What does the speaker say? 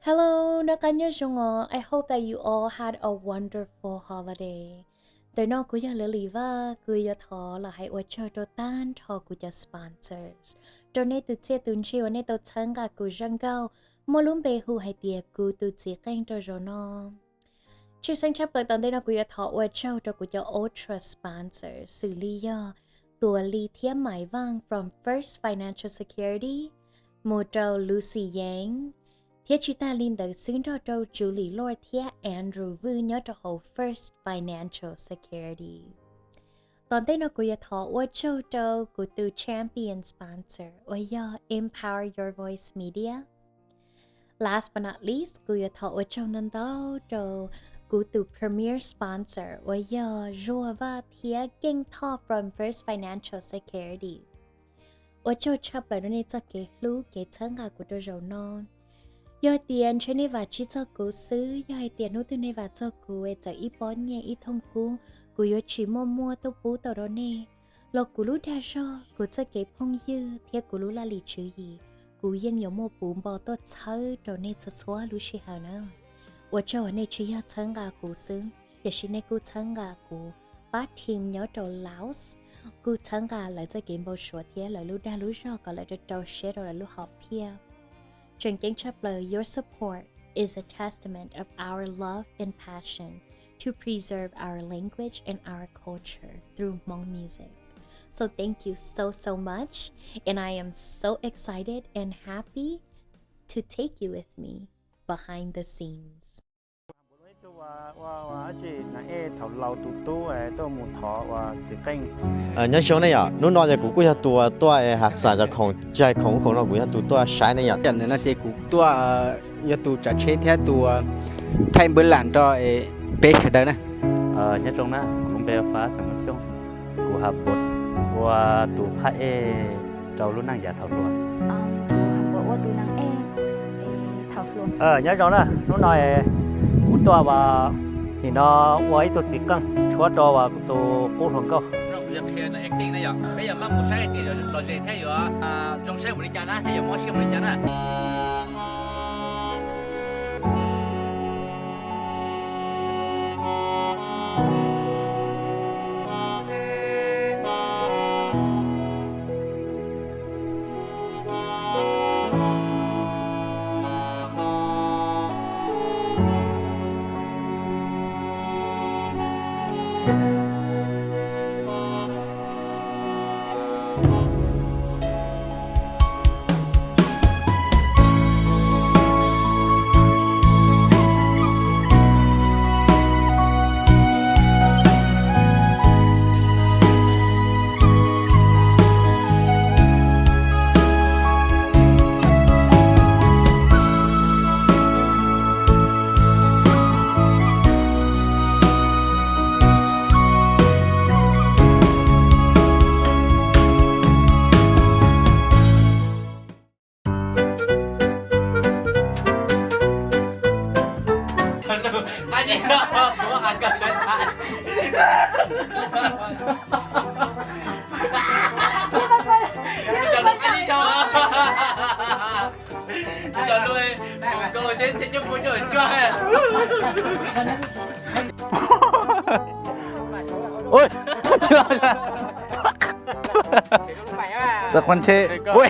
Hello, noj qab nyob zoo os. I hope that you all had a wonderful holiday. Ntawm no kuv yog Lily Vaj, kuv yuav thov los hais ua tsaug rau tag nrho kuv cov sponsors, rau nej tus txiaj tus ntsig uas nej tau txhawb nqa kuv zaj nkauj muaj lub npe hu hais tias Kuv tus txiv qeej rau zaum no. Tshwj xeeb tshaj plaws tom ntej no kuv yuav thov ua tsaug rau kuv cov ultra sponsor xws li yog Tuam Lis thiab Maiv Vaj from First Financial Security, mus rau Lucy Yang, thiab tsis tag li ntawd xwb nrog rau Julie Lord thiab Andrew Vwj nyob rau hauv First Financial Security. Tom ntej no kuv yuav thov ua tsaug rau kuv tus champion sponsor uas yog Empower Your Voice Media. Last but not least, kuv yuav thov ua tsaug ntau ntau rau kuv tus premier sponsor uas yog Zuag Vaj thiab Keej Thoj from First Financial Security. Ua tsaug tshaj plaws rau nej txoj kev hlub kev txhawb nqa kuv rau zaum no. Yog hais tias ntshe nej vam tsis txog kuv xwb, yog hais tias hnub twg nej vam txog kuv es txawm ib pob nyiaj ib thooj kub, kuv yuav tsis muaj muaj tuaj pub tau rau nej. Los kuv lub dag zog, kuv txoj kev phooj ywg thiab kuv lub laj lim tswv yim, kuv yeej yuav muaj puv npo tuaj txhawb rau nej txhua txhua lub sij hawm na. Ua tsaug uas nej tsis yog txhawb nqa kuv xwb, tiam sis nej kuj txhawb nqa kuv pab team nyob rau Laos, kuj txhawb nqa lawv txoj kev npau suav thiab lawv lub dag lub zog kom lawv rau rau siab rau lawv lub hom phiaj. Tseem ceeb tshaj plaws, your support is a testament of our love and passion to preserve our language and our culture through Hmong music. So thank you so, so much, and I am so excited and happy to take you with me behind the scenes. Nyob zoo nej yom, hnub no ces kuv kuj yog tus tuaj has xas cov khoom, tsis hais khoom ub khoom no kuv yog tus tuaj saib nej yom. Ntawm no ces kuv tuaj yog tus tsav tsheb thiab tus thaij npawb lam nrog peb sawv daws na. Nyob zoo na, kuv lub npe Fab Xeem Muas Xyooj, kuv has npuas ua tus phaj ej rau lub neej yav thaum hluas. Kuv has npuas ua tus neeg ej thaum hluas. Nyob zoo na, hnub no kuv tuaj ua, nim no ua ib tug txiv qeej tshuab rau tus qub hluas nkauj. Kuv yog qhia acting na yom, peb yuav maj mus saib hais tias yuav lom zem thiab yuav zoo saib mus li cas na, thiab yuav mob siab mus li cas na. Ui, txawj qhuab ntshe. Ui.